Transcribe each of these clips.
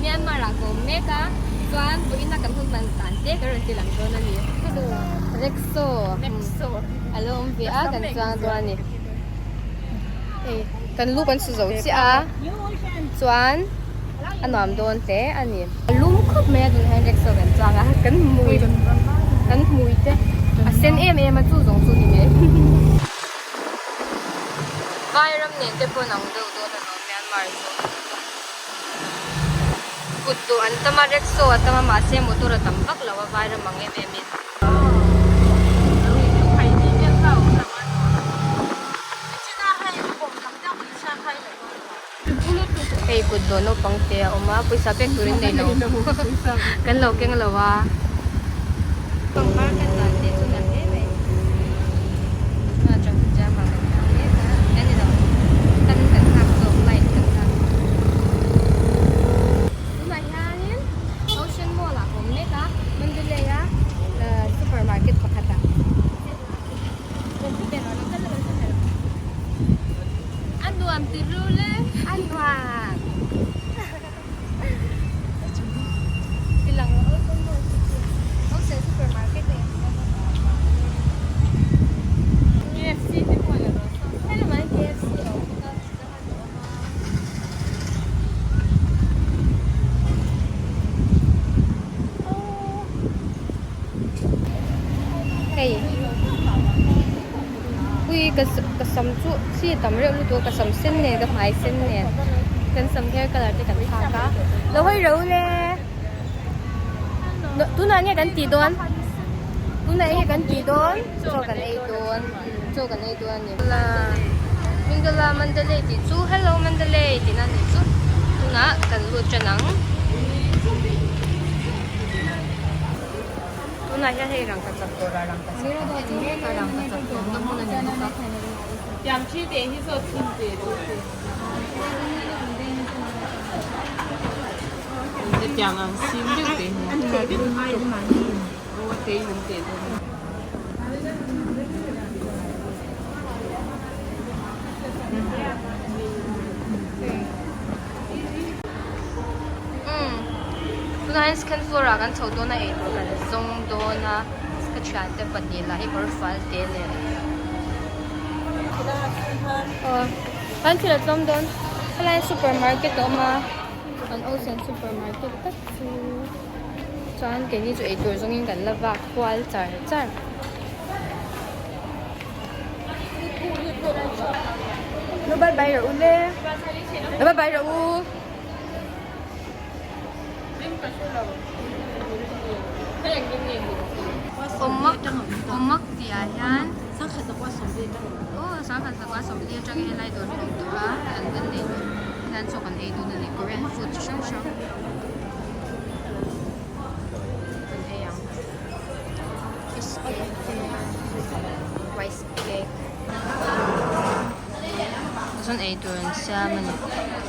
Myanmar ah ka awm mek a chuan vawiin a kan hun hman dan te ka rawn ti lang dawn a ni. Rexo a lo awm ve a kan chuang dawn a ni. Hei kan lu kan su zo chiah a chuan a nuam dawn hle a ni. A lum khawp mai a tunah hian rexo kan chuang a kan hmui kan hmui te a sen em em a chu zawng chu ni mai. Vairam nen te pawh an ang deuh dawn alawm Myanmar chu. Kut duh an tam a rickshaw a tam a mahse motor a tam vak lo a vairam ang em em in. Hei kut dawh naupang te a awm a pawisa pek turin nei lo kan lo keng lo a. Pangpar kan dan te chu nalh hle mai. Tunah traffic jam ah kan tang mek a a ni lo kan kan nghak zawk light kan nghak. Tunah hianin Ocean Mall ah ka awm mek a Mandalay a supermarket pakhat ah. A nuam ti rul e. A nuam. Ti lang lo Ocean Mall chu chu. Ocean Supermarket a in ang. KFC te pawh la rawh saw. Helama hian KFC a awm bawk a, Pizza Hut a awm a. Hei ui ka ka sam chu chi a tam reuh lutuk a ka sam sen nen ka hmai sen nen kan sam hair colour te kan thlak a lo hawi ro le tunah nge kan tih dawn tunah nge kan tih dawn chaw kan ei dawn chaw kan ei dawn a ni Mingala Mandalay tih chu hello Mandalay tih na nih chu tunah kan lut tan ang. Tunah hian hei rangkachak dawrah rangkachak kan en mek a rangkachak awmna hmun a ni bawk a. Umm tunah hian second floor ah kan chho dawn a eitur kan zawng dawn a ka thiante pahnih lah hi kawr fal te leh aw kan thil a tlawm dawn helai supermarket a awm a kan ocean supermarket tak chu chuan keini chu eitur zawngin kan la vak kual char char. Lo bye bye rawh u le. Lo bye bye rawh u. Awmak awmak tih ah hian aw sangkhat zakua sawmli atangin helai dawr hi a awm tawh a an kan nei tawh hian chaw kan ei dawn a ni korean food chi hrang hrang kan ei ang. Fish cake te rice cake chuan ei tur an siam a ni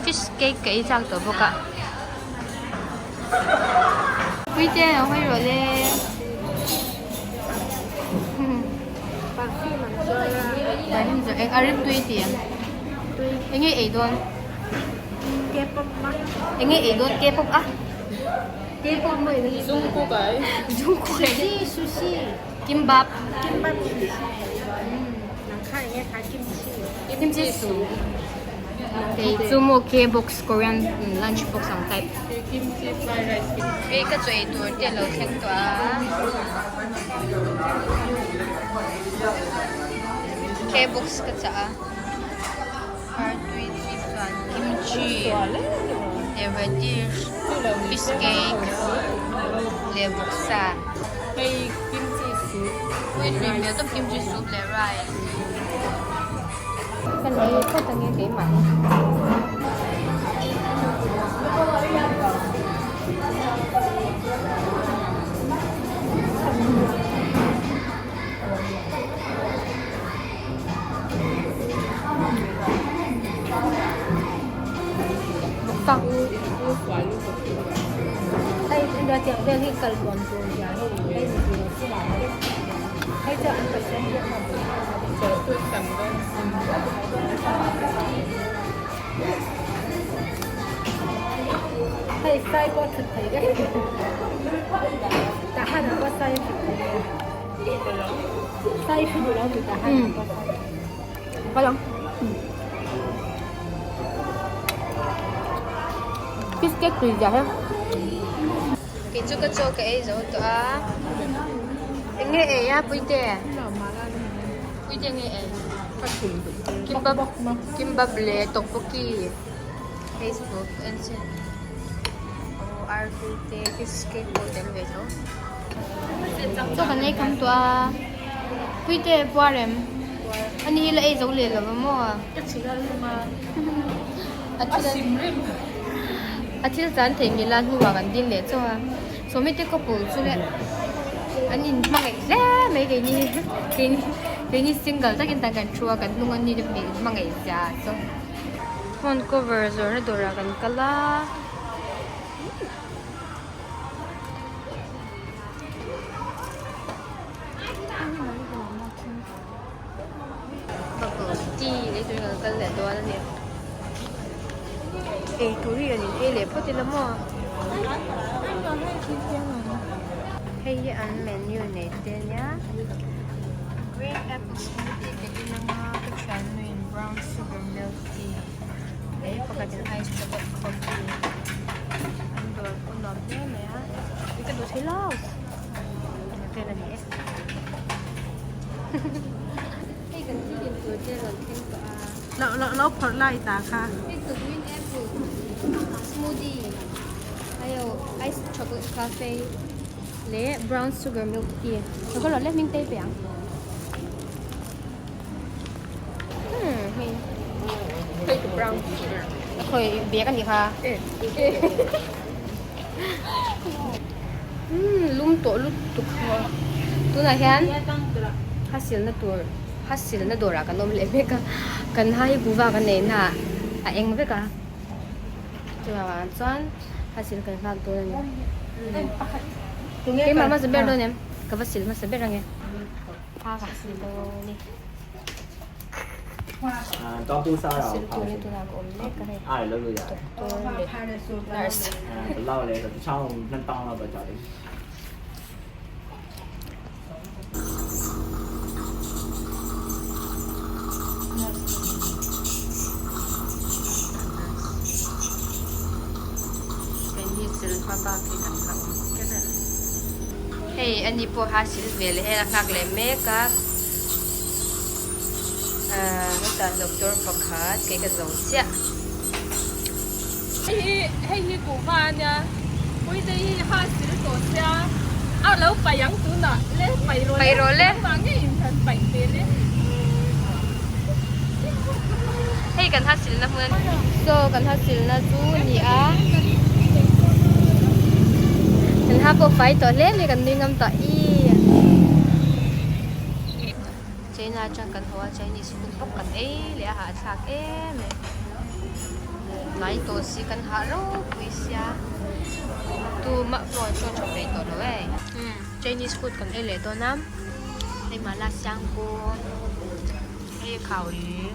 fish cake ka ei chak tawh bawk a puite a hawi rawh le a rim tui tih em enge ei dawn enge ei dawn K-pop a. K-pop mai ni. Jungkook ai. Jungkook ai. Sushi, sushi. Kimbap. Kimbap sushi. Nang kha nge kha kimchi. Kimchi soup. Kei chu maw K-box Korean lunch box ang type. Kimchi fried rice. Hei ka chaw ei tur te alo thleng tawh a. K-box ka chah a. Artui chip chuan kimchi leh radish fish cake leh vawksa hei kimchi soup ui tui hmel tawp kimchi soup leh rice ka nei phawt ange keimah hi. Hei sai pawh thut thei vek. Tahan ah pawh sai a thut thei a. Sai thu duh lo mi tahan ah pawh sai. Kal ang. Fish cake tui zia he. Kei chu ka chaw ka ei zo tawh a. Eng nge ei a Puite? Puite nge ei? Kimbap kimbap leh tteokbokki. Facebook en che aw artui te fish cake pawh tel ve tho. Chaw kan ei kham tawh a Puite puar em? Ani hi la ei zo leh lo va maw? Ka chhil a lum a. A thil a thil chan theih ngil a hnuah kan ding leh chaw a sawmi te couple chu le an in hmangaih hle mai keini keini keini single takin tan kan thu a kan hnung ani te pahnih in hmangaih zia chu. Phone cover zawrhna dawrah kan kal a. Bubble tea lei turin kan kal leh dawn a ni. Ei tur hi an in ei leh phawt ila maw? Hei hi an menu nei te ania. Green apple smoothie te in anga ka thiannuin brown sugar milk tea leh pakhatin ice chocolate coffee an dawr pawh nuam hle mai a. Ih ka duh thei lo. Vel a ni e. Hei kan thil in tur te rawn thleng tawh a. Lo lo lo phawrh lai ta kha. Hei chu green apple smoothie ayo ice chocolate cafe leh brown sugar milk tea. Ka ka rawh le hming te pe ang. Hmm hei. Hei chu brown sugar. Khawi bag a nih kha. Umm lum tawh lutuk haw tunah hian hasilna tur hasilna dawrah kan awm leh mek a kan hai kuhva kan nei na a eng vek a chuvangah chuan hasil kan nghak dawn a ni keimah hmasa ber dawn em ka va sil hmasa ber ange ha ka sil dawn e. Hasil turin tunah ka awm mek a hei doctor leh nurse. Hei ani pawh hasil ve leh hei a nghak leh mek a. Ahh hetah doctor pakhat kei ka zo chiah. Hei hi hei hi kuhva a nia puite hi ha sil tawh sia a lo paih ang tunah le paih rawh le Paih rawh le. Nangmah ngei in han paih ve le. Hei kan ha silna hmun a ni. Saw kan ha silna chu ni a. Kan ha pawh fai tawh hle mai kan nui ngam tawh ih. China atang kan haw a Chinese food bawk kan ei leh a hahthlak em em tlai tawh si kan hah ropui sia tumah pawh an chaw tha peih tawh lo e umm Chinese food kan ei leh dawn a hei mala siangku hei khau yu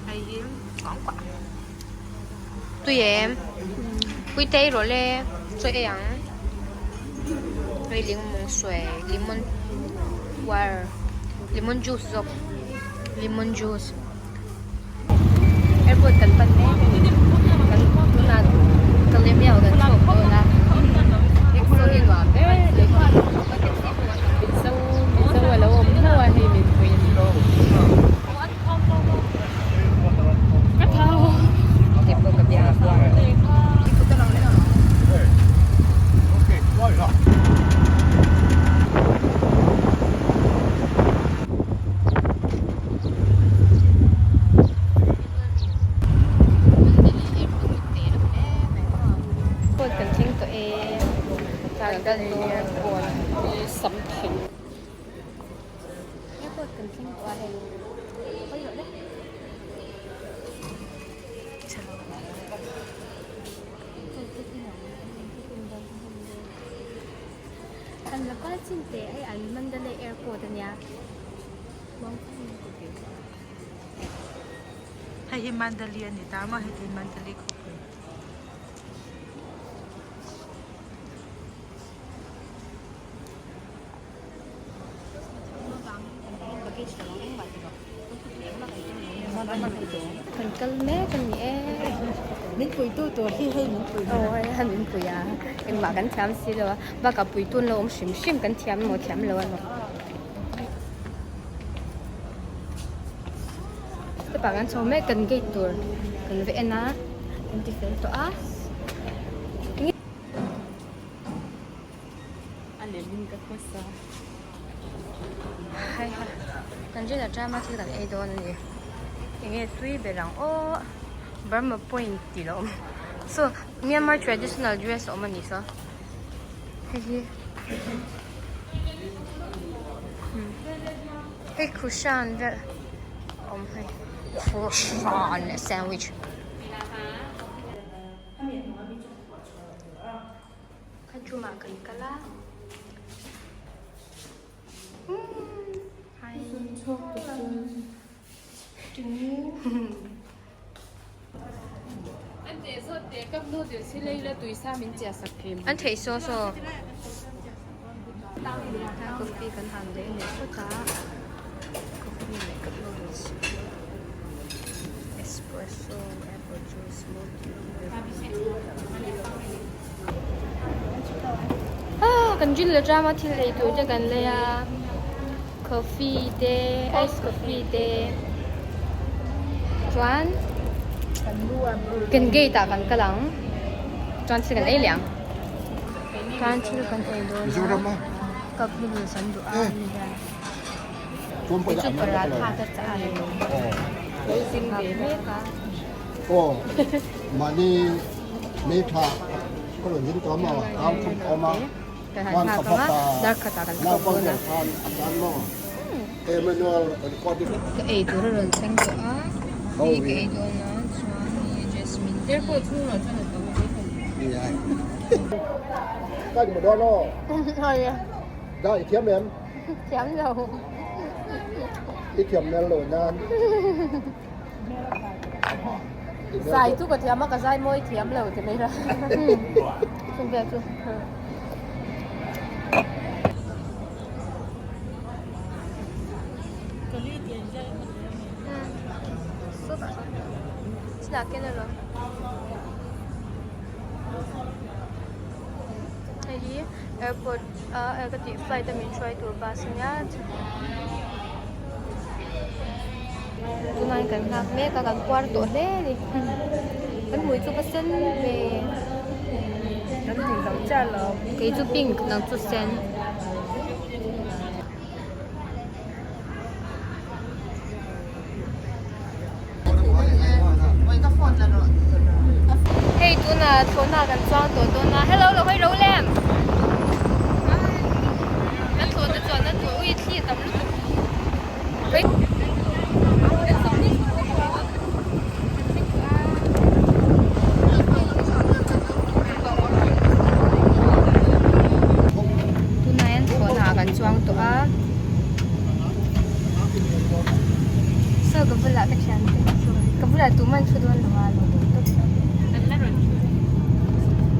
hei hi kuang kuah tui em pui te ei rawh le chaw ei ang hei lemon sawi lemon water lemon juice zawk lemon juice airport kan pan mek a ni kan tunah Kalemia kan chhuak dawn a rickshaw hi nuam ber a ni. Mizo Mizo a lo awm hlauh a hei min pui a ni. Ka thau. Tih pawh ka bia. Airport kan thleng tawh e. Kan kal dawn. Something. Airport kan thleng tawh a hei hawi loh le kan la kal chin teh hei an Mandalay airport ania Hei hi Mandalay a ni ta maw heti Mandalay khawpui. kal mek a ni e. Min puitu tur hi hei min pui Aw hei a min pui a, engmah kan thiam si lo a, bakah puitu an lo awm hrim hrim kan thiam emaw thiam lo emaw. Step ah kan chho mek kan gate tur kan va en a, kan ti fel tawh a. A lem in ka khawsa. Hai ha. Kan rin atama thil kan ei dawn a ni. Enge tui ber ang aw. Burma point tih lo awm. So Myanmar traditional dress a awm a ni saw. Hei hi. Hei khushan vel a awm hei. Khushan sandwich. Kha chumah kan kal a An theih saw saw coffee kan han leh leh phawt a coffee leh cup noodles espresso apple juice smoothie Kan gin leh tram a thil ei tur te kan lei a coffee te ice coffee te chuan kan gate ah kan kal ang chuan thil kan ei leh ang chuan thil kan ei dawn a cup noodles an duh a ni hian kei chu paratha ka chah a ni mek a. Aw mahni meitha ka rawn zin tawh maw kau thum awm a chuan ka fapa naupang ber khan a tan maw Emmanuel recording. Ka ei tur a rawn thleng tawh a hei ka ei dawn a chuan hei Jasmine te pawh chhungah chuan a tam ve hman Ka ni maw dawn aw Dah i thiam em? Thiam lo. I thiam mel lo nan. Zai chu ka thiam a, ka zai mawi thiam lo ti mai ra. Chu vel chu. Hei hi airport a ka tih flight a min hruai tur bus a nia. Tunah kan nghak mek a kan puar tawh hle a ni kan hmui chu ka sen ve Kan hmui lo chiah lo. Kei chu pink nang chu sen. Hei tunah thlawhna kan chuang tawh dawn a hello lo hawi ro lem kan thlawhna chuanna tur ui thli a tam lutuk Tunah hian thlawhna ah kan chuang tawh a saw ka bulah ka thian te ka bulah tumah an thu dawn lo a lo dawh tawp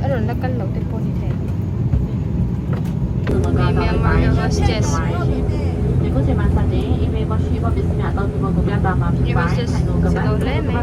a rawn la kal lo te pawh ni thei. Myanmar hostess hostess chhelo hle mai.